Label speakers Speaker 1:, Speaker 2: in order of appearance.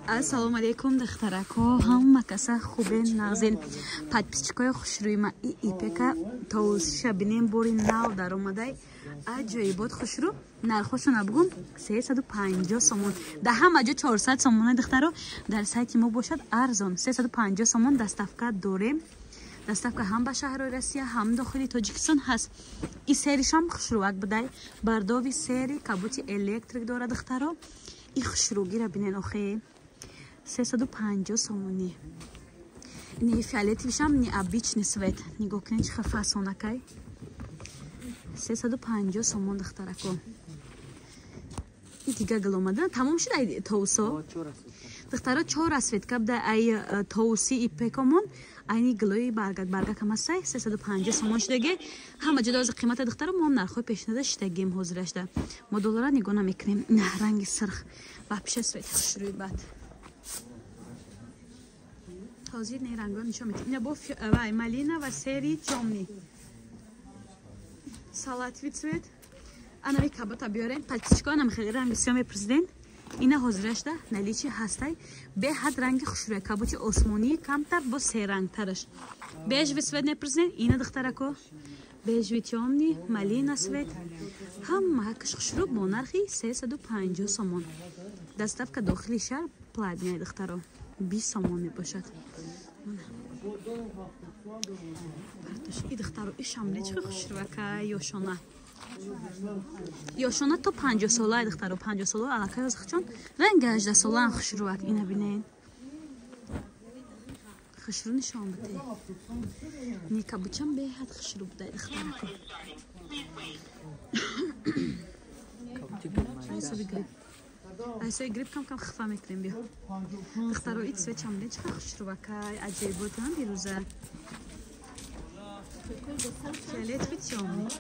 Speaker 1: Ассалому алайкум, духтарако, ҳама каса хубен, нағзен? Подписчикои хушрӯи ма, и ипека тоусиша бинем, бори нав даромадай, аҷоибот, хушрӯ. Нархошона бугум: 350 сомон. Дар ҳама ҷо 400 сомона, духтаро, дар сайти мо бошад арзон, 350 сомон. Доставка дорем, доставка ҳам ба шаҳрҳои Россия, ҳам дохили Тоҷикистон ҳаст. И серишам хушрӯак будай, бардови сери, кабути электрик дора, духтаро. И хушрӯгира бинен охе, 350 сомонӣ. Не, фиолетовишам необычный цвет, нигоҳ кунед, чӣ фасонакай, 350 сомон, духтарако. И дига гул омада, тамом шуд ай тоусо, духтаро. Чор расцветка буда ай тоуси ипекомон, айни гулои баргак баргак ҳамасай, 350 сомон шудаге. Ҳама ҷо дози қимата, духтаро, мо нархҳои пешниҳода шидагем. Ҳозирашда мо доллара нигоҳ намекунем. На, ранги сирх вообще цвети хушрӯи бад. Ҳозир не, рангҳо нишон метем. Ина бо вай малина ва серый, тёмный, салатовый цвет. Анави кабота биёрем, подписчико, анам хеле ранги сиём мепурсиден. Ина ҳозирашда наличии ҳастай, беҳад ранги хушрӯя, каботи осмонӣ, камтар бо серангтараш. Бежевый цвет мепурсиден, ина, духтарако, бежевый, тёмный, малина цвет, ҳама ҳакаш хушрӯ бо нархи 350 сомон. Доставка дохили шаҳр платная, духтаро, 20 сомон мебошад. И духтаро, ишамне чӣ хушрӯака, ёшона, ёшона то 50 сола, духтаро, 50 сола аллакай озихчон, ранги 18 солаам хушрӯак. Ина бинен, хушрӯ нишон бите. Никабучам беҳад хушрӯ будай, духтарако. Айсои грипп кам кам хифа мекунем. Биё, духтаро, и цветчам бинен, чӣ хушрӯакай, аҷоиботам, дирӯза фиолетовый, тёмный.